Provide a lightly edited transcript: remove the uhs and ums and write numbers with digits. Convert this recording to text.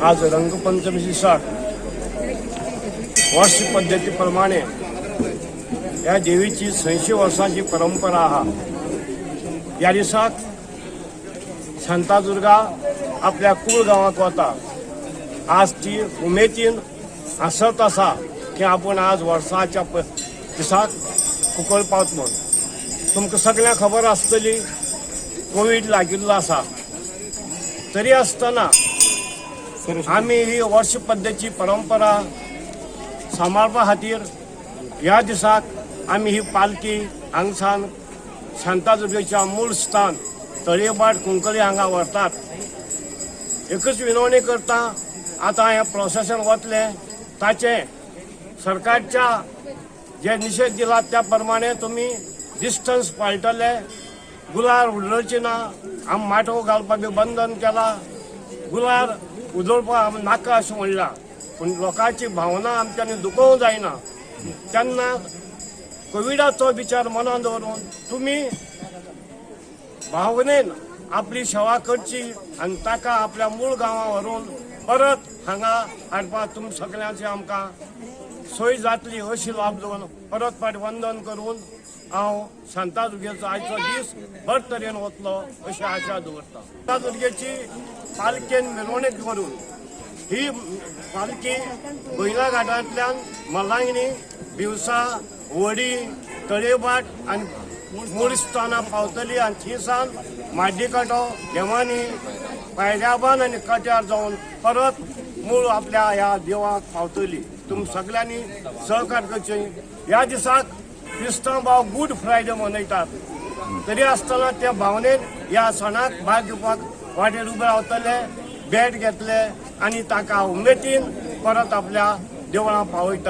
आज रंगपंचमी दिसाक वर्ष पद्दती प्रमाणे ह्या देवीची 100 वर्सांची परंपरा आहा. ह्या दिसाक शांतादुर्गा आपल्या कूळ गांवांत वता. आज ती उमेदीन हांसत आसा की आपूण आज वर्साच्या दिसाक कुंकळ पावत म्हूण. तुमकां सगळ्यांक खबर आसतली, कोवीड लागिल्लो आसा, तरी आसतना आमी ही वर्ष पद्दतीची परंपरा सांबाळपा खातीर ह्या दिसाक आमी ही पालखी हांगसान शांतादुर्गेच्या मूळ स्थान तळयेभाट कुंकळी हांगा व्हरतात. एकच विनवणी करता, आतां हें प्रोसेसन वतलें, ताचें सरकारच्या जे निशेध दिला त्या प्रमाणे तुमी डिस्टन्स पाळटले, गुलाल उडोवचे ना. आमी माटोव घालपा बी बंधन केला, गुलाल उदळपा आमी नाका अशें म्हणलां, पूण लोकांची भावना आमच्यांनी दुखोवंक जायना. तेन्ना कोविडाचो विचार मनान दवरून तुमी भावनेन आपली सेवा करची आनी ताका आपल्या मूळ गांवां व्हरून परत हांगा हाडपाक तुम सगळ्यांची आमकां सोय जातली अशी लाभ दवरून परत फाट वंदन करून हांव शांतादुर्गेचो आयचो दीस बरे तरेन वतलो अशी आशा दवरता. शांतादुर्गेची पालखेन मिरवणूक करून ही पालखी बैला घाटांतल्यान मलांगणी, दिवसा, वडी, तळेभाट आनी मूळ स्थानां पावतली आनी थंयसान माड्डी कांटो, देवानी, पायऱ्याबान आनी कट्यार जावन परत मूळ आपल्या ह्या देवाक पावतली. तुमी सगळ्यांनी सहकार करचे. ह्या दिसाक क्रिस्तांव भाव गूड फ्रायडे मनयतात, तरी आसतना त्या भावनेन ह्या सणाक भाग घेवपाक वाटेर उबे रावतले, भेट घेतले आनी ताका उमेदीन परत आपल्या देवळां पावयतले.